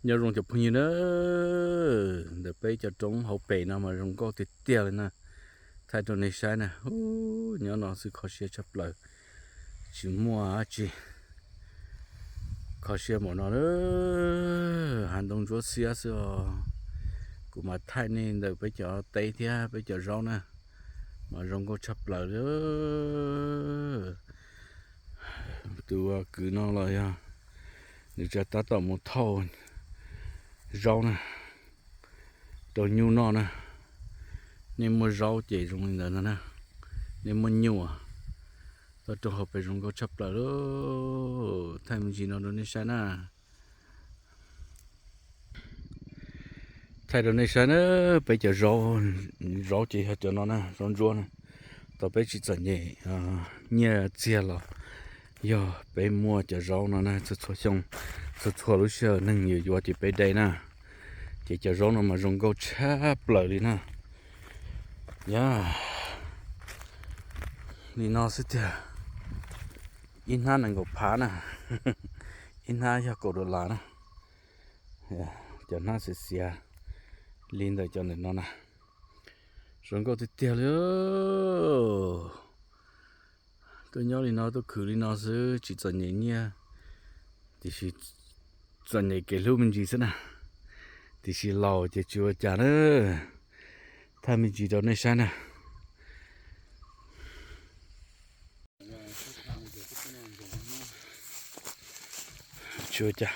Nyob zoo cov phooj ywg na, ntawm peb cov roob hauv pes no mas zoo nkauj tiag tiag li na. Thaij rau nej saib na, nyob no xwb kho siab tshaj plaws, tsis muaj dab tsi. Kho siab npaum no na, hav ntoo ntsuab xiab xwb os. Kuv mas thaij nej ntawm peb cov teb thiab peb cov zaub na, mas zoo nkauj tshaj plaws li. Tus kwv no los yog nws tseem tab tom mus thauj zaub na, rau nyuj noj na. Nej muaj zaub ces zoo li ntawd no na, nej muaj nyuj, toj roob hauv pes zoo nkauj tshaj plaws li. Thaij me ntsis no rau nej saib na. Thaij rau nej saib na, peb cov zaub, zaub ces yog cov no na, zaub ntsuab na. Tau peb tsis txom nyem nyiaj txiag los yog peb muaj cov zaub no na, txhua txhua xyoo, txhua txhua lub sij hawm neeg yuav yuav ces peb de na. Ces cov zaub no mas zoo nkauj tshaj plaws li na. Yog li no xwb tiag, ib hnab nees nkaum phav na, ib hnab yog kaum dollar na. Cov hnab xiav xiav li ntawm cov ntawm no na, zoo nkauj tiag tiag li. Tuaj nyob li no tuaj khwv li no xwb tsis txom nyem nyiaj, tiam sis txom nyem kev hlub me ntsis xwb na. Tiam sis laus ces tsis ua cas na. Thaij me ntsis rau nej saib na. Tsis ua cas.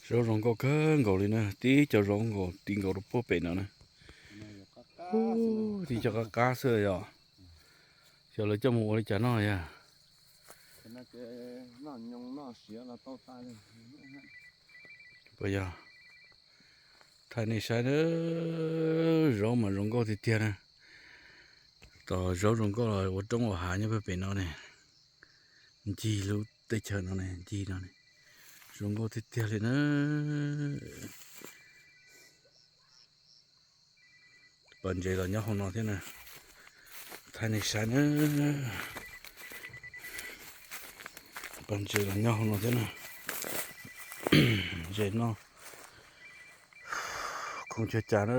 Zaub zoo nkauj kawg nkaus li na, tib cov zaub nkaus ti nkaus rau puag pem no na. Tib cov qab qab xwb yom. Xyov lawv coj mus ua li cas noj yog. Puas yog? Thaij nej saib na, zaub mas zoo nkauj tiag tiag na. Tos zaub zoo nkauj los ua roob ua hav nyob pem no ne. Ncig lub teb chaws no ne, ncig no ne, zoo nkauj tiag tiag li na. Pas ntses los nyob hauv no thiab na. Thaij nej saib na. Pas ntses los nyob hauv no thiab na. Ntses no, khoom chaw cas na.